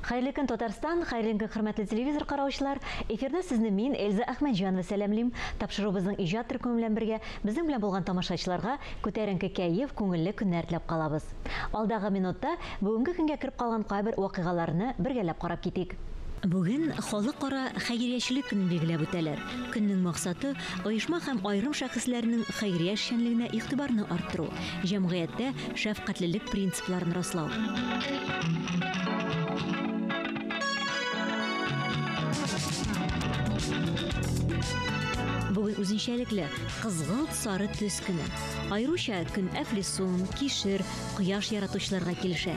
Хәерле көн, Татарстан, хәерле көн, хөрмәтле телевизор караучылар. Эфирда сезне мин, Эльза Әхмәтҗанова сәламлим. Тапшыруыбызның иҗат төркеме белән бергә безнең белән булган тамашачыларга күтәренке кәеф, күңелле көннәр теләп калабыз. Алдагы минутта бүгенге көнгә кереп калган кайбер вакыйгаларны бергәләп карап китик. Бүген халыкара хәйриячелек көнен билгеләп үтәләр. Көннең максаты оешма һәм аерым шәхесләрнең хәйрия эшчәнлегенә игътибарны арттыру, җәмгыятьтә шәфкатьлелек принципларын раслау. Бүген үзенчәлекле кызгылт сары төс көне. Аеруча көн әфлисун, кишер, кояш яратучыларга килешә.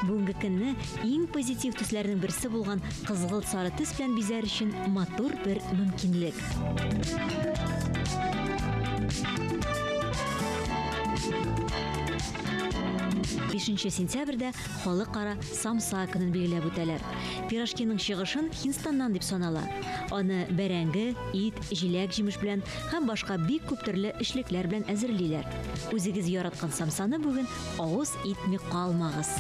Бүгенге көнне иң позитив төсләрнең берсе булган кызгылт сары төс белән бизәр өчен матур бер мөмкинлек. Бишенче сентябрьдә халыкара самса көнен билгеләп үтәләр. Пирожкиның чыгышын Һиндстаннан дип санала. Аны бәрәңге, ит, җиләк-җимеш белән һәм башка бик күп төрле эчлекләр белән әзерлиләр. Үзегез яраткан самсаны бүген авыз итми калмагыз.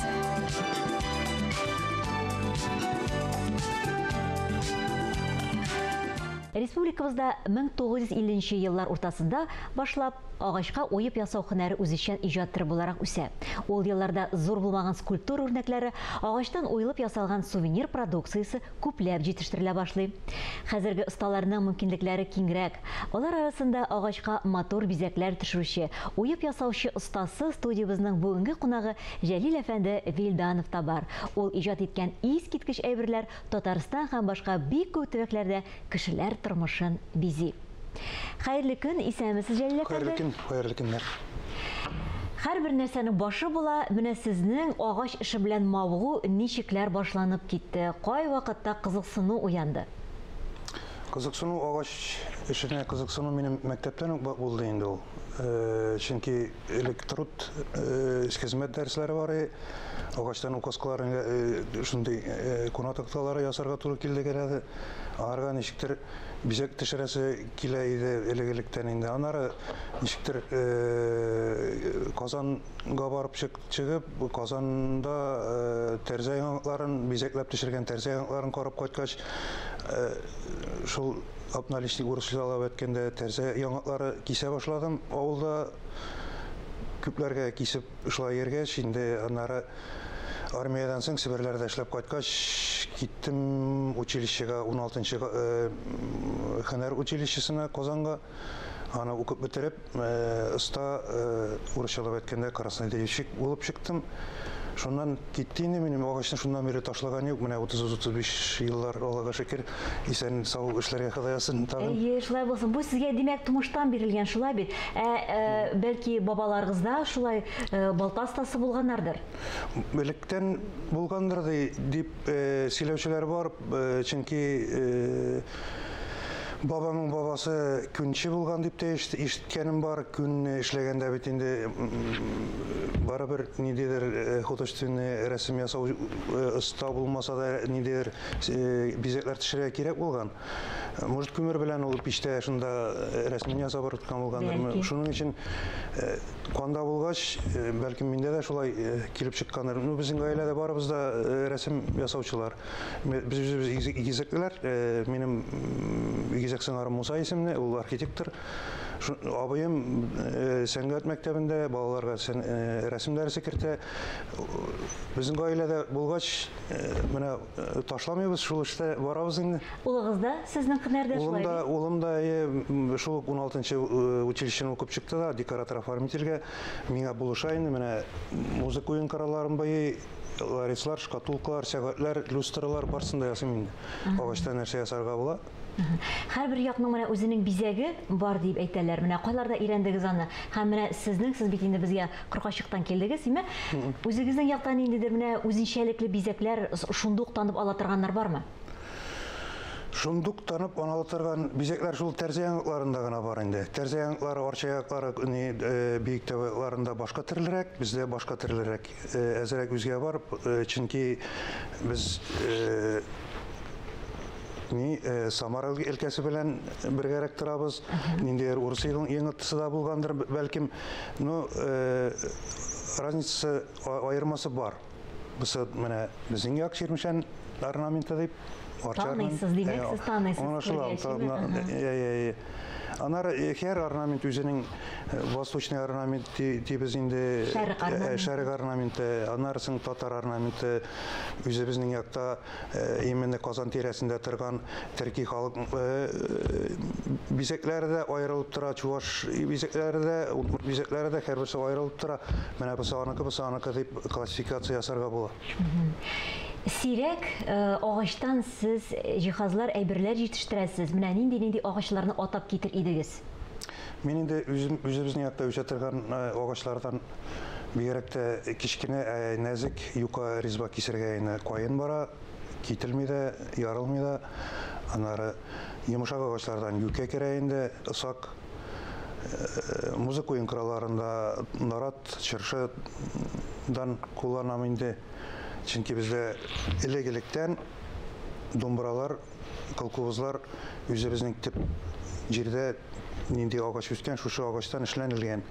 Республикабызда 1950 еллар уртасында башлап агачка уеп ясау һөнәре үзешчән иҗат төре буларак үсә. Ул елларда зур булмаган скульптура үрнәкләре, агачтан уелып ясалган сувенир продукциясе күпләп җитештерелә башлый. Хәзерге осталарның мөмкинлекләре киңрәк. Алар арасында агачка матур бизәкләр төшерүче, уеп ясаучы остасы студиябезнең бүгенге кунагы Җәлил әфәнде Вилданов та бар. Ул иҗат иткән искиткеч әйберләр Татарстан һәм башка бик күп төбәкләрдә кешеләр тормышын бизи. Хәерле көн, исәнмесез, Җәлил әфәнде. Хәерле көн, хәерле көннәр. Һәрбер нәрсәнең башы була, менә сезнең агач эше белән мавыгу ничекләр башланып китте? Кай вакытта кызыксыну уянды? Кызыксыну агач эшенә кызыксыну минем мәктәптән үк булды инде ул. Чөнки элек труд хезмәт дәресләре бар иде. Агачтан указкалар шундый куна такталары ясарга туры килде генә. Аларга ничектер бизәк төшерәсе килә иде элек-электән инде. Аннары ничектер Казанга барып чыгып, Казанда тәрәзә яңакларын бизәкләп төшергән тәрәзә яңакларын карап кайткач, шул обналичник урысчалап әйткәндә тәрәзә яңаклары кисә башладым. Авылда күпләргә кисеп шулай йөргәч, инде аннары армиядән соң Себерләрдә эшләп кайткач, киттем училищега, 16-нчы һөнәр училищесына Казанга. Аны укып бетереп, оста урысчалап әйткәндә краснодеревщик булып чыктым. Шуннан китте инде минем агачны шуннан бирле ташлаган юк. Менә 30-35 еллар, Аллага шөкер, исән сау эшләргә Ходай язсын тагын. Әйе, шулай булсын. Бу сезгә, димәк, тумыштан бирелгән, шулай бит? Ә бәлки бабаларыгызда шулай балта остасы булганнардыр? Электән булгандыр дип сөйләүчеләр бар, чөнки бабамның бабасы күнче булган дип тә ишеткәнем бар. Күн эшләгәндә бит инде барыбер ниндидер художественный рәсем ясау оста булмаса да ниндидер бизәкләр төшерергә кирәк булган. Может, күмер белән ул пичтә шунда рәсемен ясап ыргыткан булгандыр. Шуның өчен канда булгач, бәлкем миндә дә шулай килеп чыккандыр. Ну, безнең гаиләдә барыбыз да рәсем ясаучылар. Без үзебез игезәкләр. Минем игезәк сыңарым Муса исемле, ул архитектор. Абыем сәнгать мәктәбендә балаларга рәсем дәресе кертә. Безнең гаиләдә булгач, менә ташламыйбыз, шул эштә барабыз инде. Улыгыз да сезнең һөнәрдә шулай бит? Улым да шул ук 16-нчы училищены укып чыкты да, декоратор-оформительгә миңа булыша инде. Менә музыка уен коралларын быйый, ларецлар, шкатулкалар, сәгатьләр, люстралар барысын да ясыйм инде. Агачтан нәрсә ясарга була. Һәрбер якның менә үзенең бизәге бар дип әйтәләр. Менә кайларда өйрәндегез аны? Һәм менә сезнең, сез бит инде безгә Коркачыктан килдегез, име? Үзегезнең якта ниндидер менә үзенчәлекле бизәкләр шундук танып ала торганнар бармы? Шундук танып ала торган бизәкләр шул тәрәзә яңакларында гына бар инде. Тәрәзә яңаклары, Арча яклары, Биектау якларында башка төрлерәк, бездә башка төрлерәк. Әзрәк үзгә бар, чөнки без Самара өлкәсе белән бергәрәк торабыз. Ниндидер урыс йоңгыртысы да булгандыр, бәлкем. Ну, разницасы, аермасы бар. Бусы менә безнең як Чирмешән орнаменты дип. Таныйсыз, димәк, сез таныйсыз. Аңлашыла. Аннары һәр орнамент үзенең восточный орнамент дибез инде, шәрык орнаменты, аннары соң татар орнаменты, үзебезнең якта именно Казан тирәсендә торган төрки халык бизәкләре дә аерылып тора, чуваш бизәкләре дә, удмурт бизәкләре дә һәрберсе аерылып тора. Менә бусы аныкы, бусы аныкы дип классификация ясарга була. Сирәк агачтан сез җиһазлар, әйберләр җитештерәсез. Менә нинди-нинди агачларны атап китер идегез? Мин инде үзебезнең якта үсә торган агачлардан бигрәк тә кечкенә, нәзек, юка резьба кисергә инде каен бара, кителми дә, ярылмый да. Аннары йомшак агачлардан юкә керә инде, ысак. Музыка уен коралларында нарат, чыршыдан кулланам инде. Чөнки бездә элек-электән домбыралар, кылкубызлар үзебезнең төп җирдә нинди агач үскән, шушы агачтан эшләнелгән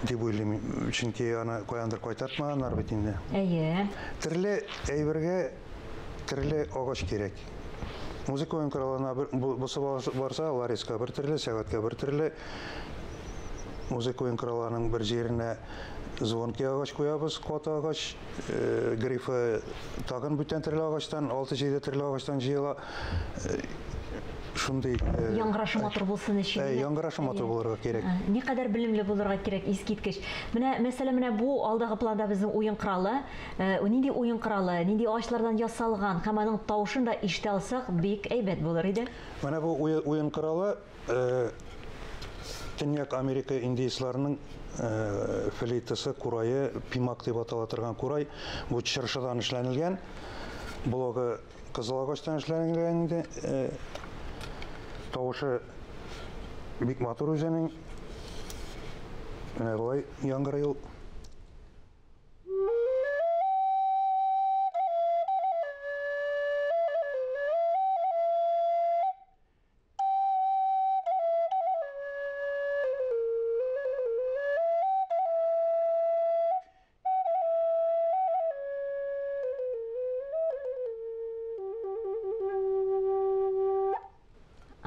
дип уйлыйм. Чөнки аны каяндыр кайтартмаганнар бит инде. Әйе. Төрле әйбергә төрле агач кирәк. Музыка уен коралына бусы барса, лариска бер төрле, сәгатькә бер төрле. Музыка уен коралының бер җиренә звонкий агач куябыз, каты агач, грифы тагын бүтән төрле агачтан, 6-7 төрле агачтан җыела. Шундый яңгырашы матур булсын өчен. Яңгырашы матур булырга кирәк. Никадәр белемле булырга кирәк, искиткеч. Менә мәсәлән, менә бу алдагы планда безнең уен коралы. Нинди уен коралы, нинди агачлардан ясалган һәм аның тавышын да ишетә алсак, бик әйбәт булыр иде. Менә бу уен коралы Төньяк Америка индейцларының флейтасы, курае, пимак дип атала торган курай. Бу чыршыдан эшләнелгән. Блогы кызыл агачтан эшләнелгән инде. Тавышы бик матур үзенең. Менә болай яңгырый ул.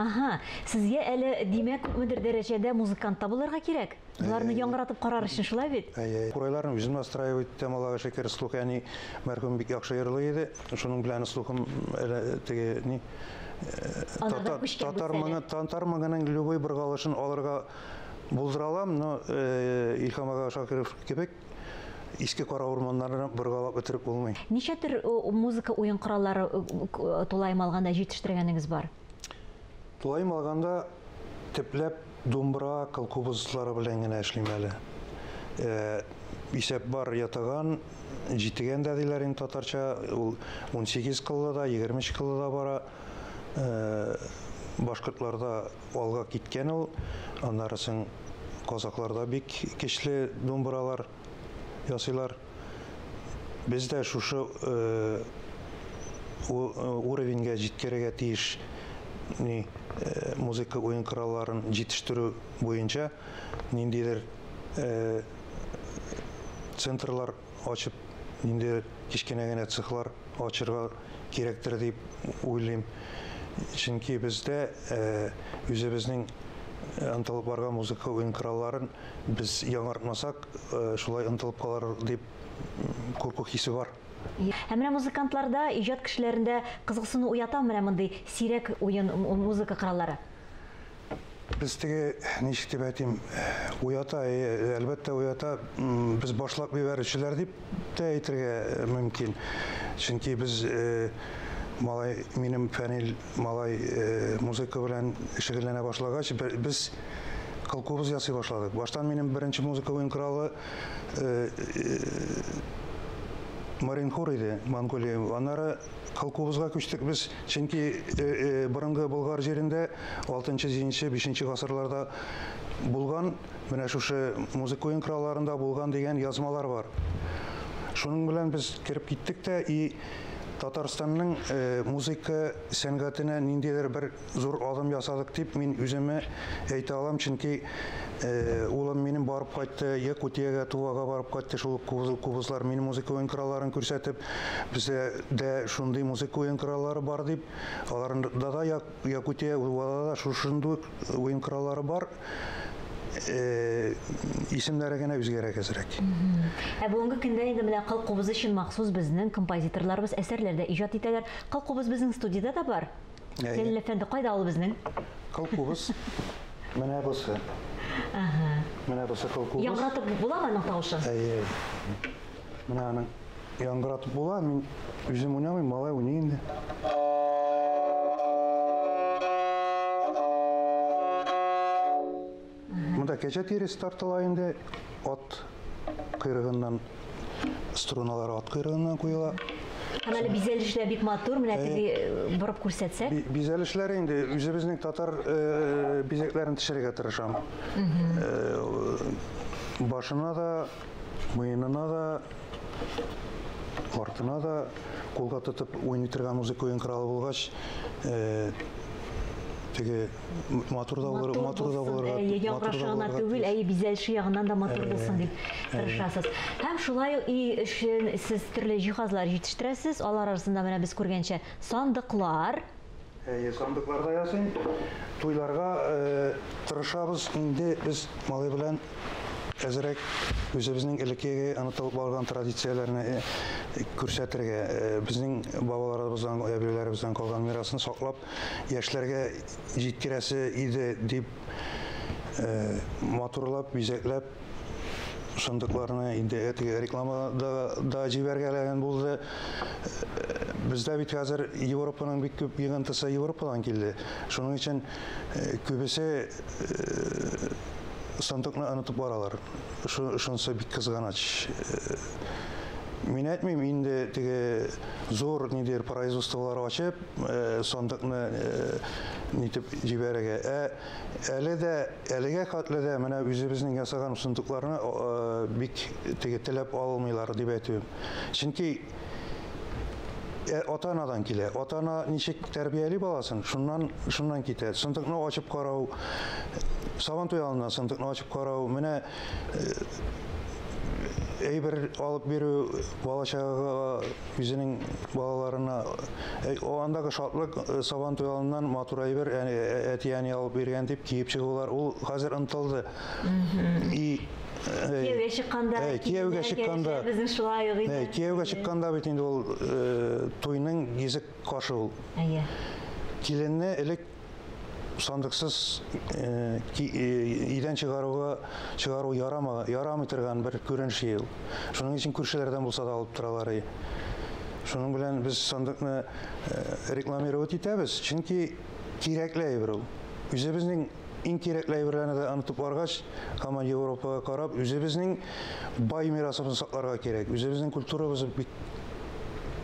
Ага, сезгә әле димәк күпмедер дәрәҗәдә музыкант та булырга кирәк. Боларны яңгыратып карар өчен шулай бит? Әйе. Курайларны үзем настраивать итәм, Аллага шөкер, слух әни мәрхүм бик яхшы йырлый иде. Шуның белән слухым әле теге ни татар моңы, татар моңының любой боргалышын алырга булдыра алам, но Илһам ага Шакиров кебек иске кара урманнарны боргалап бетереп булмый. Ничә төр музыка уен кораллары тулаем алганда җитештергәнегез бар? Тулаем алганда төпләп думбра, кылкубызлары белән генә эшлим әле. Исәп бар ятаган, җитегән дә диләр инде татарча, ул 18 кыллы да, 23 кыллы да бара. Башкортларда алга киткән ул, аннары соң казакларда бик көчле думбралар ясыйлар. Без дә шушы уровеньгә җиткерергә тиеш ни музыка уен коралларын җитештерү буенча ниндидер центрлар ачып, ниндидер кечкенә генә цехлар ачырга кирәктер дип уйлыйм. Чөнки бездә үзебезнең ынтылып барган музыка уен коралларын без яңартмасак, шулай ынтылып калыр дип курку хисе бар. Ә менә музыкантларда, иҗат кешеләрендә кызыксыну уята менә мондый сирәк уен музыка кораллары? Без теге, ничек дип әйтим, уята, әлбәттә уята. Без башлап җибәрүчеләр дип тә әйтергә мөмкин. Чөнки без малай, минем Фәнил малай музыка белән шөгыльләнә башлагач, без кылкубыз ясый башладык. Баштан минем беренче музыка уен коралы Маринхур иде, Монголия. Аннары кылкубызга күчтек без, чөнки борынгы Болгар җирендә 6-нчы, 7-нче, 5-нче гасырларда булган, менә шушы музыка уен коралларында булган дигән язмалар бар. Шуның белән без кереп киттек тә, и Татарстанның музыка сәнгатенә ниндидер бер зур адым ясадык дип мин үземә әйтә алам, чөнки улым минем барып кайтты, Якутиягә, Тувага барып кайтты, шул кубызлар минем музыка уен коралларын күрсәтеп, бездә дә шундый музыка уен кораллары бар дип, аларында да Якутия, Тувада да шушындый уен кораллары бар. Исемнәре генә үзгәрә әзрәк. Ә бүгенге көндә инде менә кыл кубыз өчен махсус безнең композиторларыбыз әсәрләр дә иҗат итәләр. Кыл кубыз безнең студияда да бар. Җәлил әфәнде, кайда ул безнең? Кыл кубыз менә бусы. Менә бусы кыл кубыз. Яңгыратып буламы аның тавышы? Әйе. Менә аның яңгыратып була. Мин үзем уйнамыйм, малай уйный инде. Монда кәҗә тиресе тартыла инде, ат койрыгыннан, струналар ат койрыгыннан куела. Һәм әле бизәлешләр бик матур, менә теге борып күрсәтсәк. Бизәлешләр инде үзебезнең татар бизәкләрен төшерергә тырышам. Башына да, муенына да, артына да кулга тотып уйный торган музыка уен коралы булгач, теге матур да булыр, матур да булырга, яңгырашы гына түгел, әйе, бизәлеше ягыннан да матур булсын дип тырышасыз. Һәм шулай ук өй өчен сез төрле җиһазлар җитештерәсез. Алар арасында менә без күргәнчә сандыклар. Әйе, сандыклар да ясыйм. Туйларга тырышабыз инде без малай белән әзрәк үзебезнең элеккеге онытылып барган традицияләрне күрсәтергә, безнең бабаларыбыздан, әбиләребездән калган мирасны саклап, яшьләргә җиткерәсе иде дип матурлап, бизәкләп сандыкларны инде теге рекламада да җибәргәләгән булды. Бездә бит хәзер Европаның бик күп йыгынтысы Европадан килде. Шуның өчен күбесе сандыкны онытып баралар. Шунысы бик кызганыч. Мин әйтмим, инде теге зур ниндидер производстволар ачып, сандыкны нитеп җибәрергә. Әле дә, әлегә хәтле дә менә үзебезнең ясаган сандыкларны бик теге теләп алмыйлар дип әйтүем. Чөнки ата-анадан килә. Ата-ана ничек тәрбияли баласын, шуннан китә. Сандыкны ачып карау, Сабан туе алдыннан сандыкны ачып карау, менә әйбер алып бирү бала-чагага, үзенең балаларына, андагы шатлык, Сабан туе алдыннан матур әйбер, әти-әни алып биргән дип киеп чыгулар, ул хәзер онытылды. И Кияүгә чыкканда, кияүгә чыкканда, безнең шулай ук иде. Кияүгә чыкканда бит инде ул туйның йөзек кашы ул. Әйе. Киленне элек сандыксыз өйдән чыгару ярамый торган бер күренеш ул. Шуның өчен күршеләрдән булса да алып торалар. Шуның белән без сандыкны рекламировать итәбез, чөнки кирәкле әйбер ул. Үзебезнең иң кирәкле әйберләрне дә онытып баргач, һаман Европага карап, үзебезнең бай мирасыбызны сакларга кирәк. Үзебезнең культурабыз бик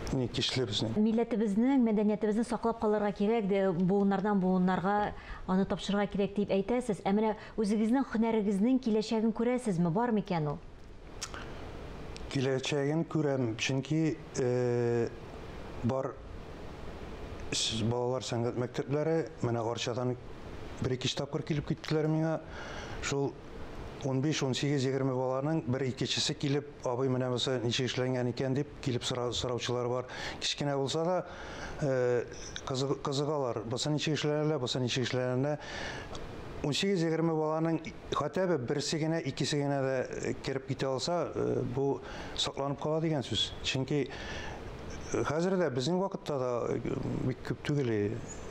көчле безнең. Милләтебезнең, мәдәниятебезне саклап калырга кирәк, буыннардан буыннарга аны тапшырырга кирәк дип әйтәсез. Ә менә үзегезнең һөнәрегезнең киләчәген күрәсезме? Бар микән ул? Киләчәген күрәм, чөнки бар балалар сәнгать мәктәпләре, менә Арчадан бер-ике тапкыр килеп киттеләр миңа. Шул 15, 18, 20 баланың бер икенчесе килеп, абый, менә бусы ничек эшләнгән икән дип килеп сораучылар бар. Кечкенә булса да, кызыгалар. Бусы ничек эшләнә, бусы ничек эшләнә. 18-20 баланың хотя бы берсе генә, икесе генә дә кереп китә алса, бу сакланып кала дигән сүз. Чөнки хәзер дә безнең вакытта да бик күп түгел.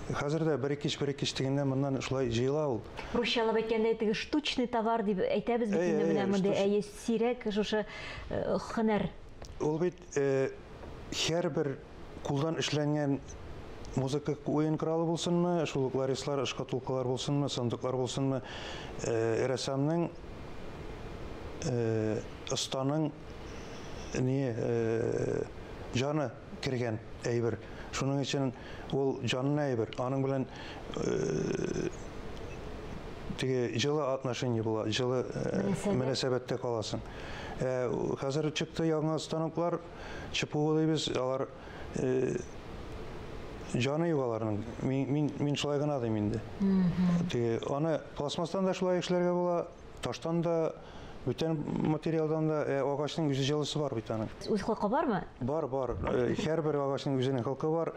Хәзер дә бер-ике бер-ике дигәндә моннан шулай җыела ул. Русчалап әйткәндә, теге штучный товар дип әйтәбез бит инде, менә монда әйе сирәк шушы һөнәр. Ул бит һәрбер кулдан эшләнгән музыка уен коралы булсынмы, шул ук ларислар, шкатулкалар булсынмы, сандыклар булсынмы, рәссамның, останың җаны кергән әйбер. Шуның өчен ул җанлы әйбер. Аның белән теге җылы отношение була, җылы мөнәсәбәттә каласың. Хәзер чыкты яңа станоклар, ЧПУ дибез, алар Җаны юк аларның. Мин шулай гына дим инде. Теге аны пластмасстан да шулай эшләргә була, таштан да, бүтән материалдан да, агачның үзе җылысы бар бит аның. Үз холкы бармы? Бар, бар. Һәрбер агачның үзенең холкы бар.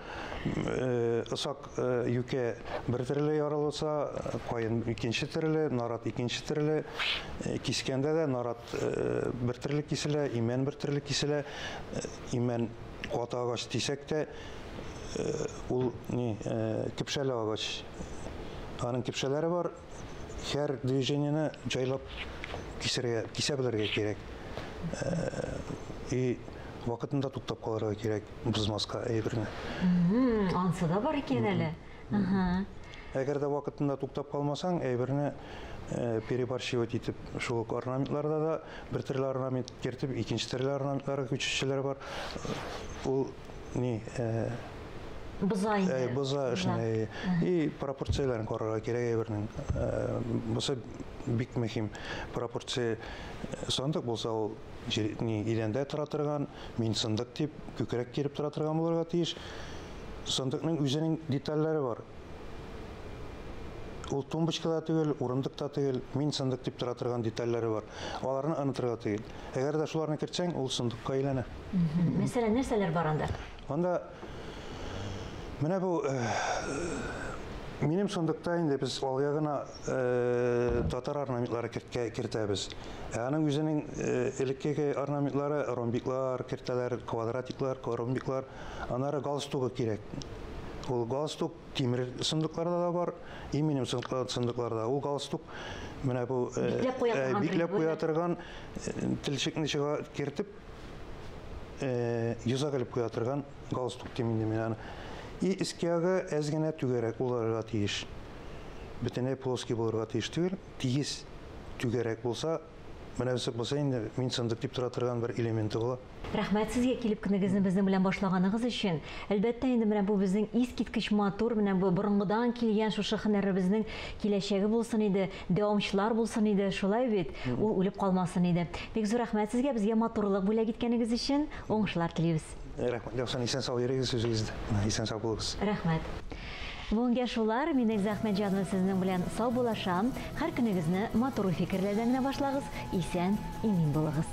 Ысак юкә бер төрле ярылса, каен икенче төрле, нарат икенче төрле. Кискәндә дә нарат бер төрле киселә, имән бер төрле киселә. Имән каты агач дисәк тә, ул ни, кепшәле агач. Аның кепшәләре бар. Һәр движениене җайлап кисәргә, кисә белергә кирәк. И вакытында туктап калырга кирәк, бозмаска әйберне. Ансы да бар икән әле. Әгәр дә вакытында туктап калмасаң, әйберне перебарщивать итеп, шул ук орнаментларда да бер төрле орнамент кертеп, икенче төрле орнаментларга күчүчеләр бар. Ул ни, боза инде. Боза эшне. И пропорцияләрен карарга кирәк әйбернең. Бусы бик мөһим. Пропорция сандык булса, ул идәндә тора торган, мин сандык дип күкрәк киереп тора торган булырга тиеш. Сандыкның үзенең детальләре бар. Ул тумбочка да түгел, урындык та түгел, мин сандык дип тора торган детальләре бар. Аларны онытырга түгел. Әгәр дә шуларны кертсәң, ул сандыкка әйләнә. Мәсәлән, нәрсәләр бар анда? Анда менә бу минем сандыкта инде без алга гына татар орнаментлары кертәбез. Аның үзенең элеккеге орнаментлары ромбиклар кертәләр, квадратиклар, ромбиклар. Аннары галстугы кирәк. Ул галстук тимер сандыкларда да бар, и минем сандыкларда. Ул галстук менә бу бикләп куя торган, телчекне чыга кертеп, йозак элеп куя торган галстук дим инде мин аны. И искиягы әз генә түгәрәк булырга тиеш. Бөтенләй плоский булырга тиеш түгел, тигез түгәрәк булса, менә булса инде мин сандык дип тора торган бер элементы була. Рәхмәт сезгә килеп көнегезне безнең белән башлаганыгыз өчен. Әлбәттә инде менә бу безнең искиткеч матур, менә бу борынгыдан килгән шушы һөнәребезнең киләчәге булсын иде, дәвамчылар булсын иде, шулай бит, ул үлеп калмасын иде. Бик зур рәхмәт сезгә, безгә матурлык бүләк иткәнегез өчен, уңышлар телибез. Рәхмәт, Яхшы, исән сау йөрегез үзегез дә. Исән сау булыгыз. Рәхмәт. Бүгенгә шулар, мин Эльза Әхмәтҗанова сезнең белән сау булашам. Һәр көнегезне матур фикерләрдән генә башлагыз, исән, имин булыгыз.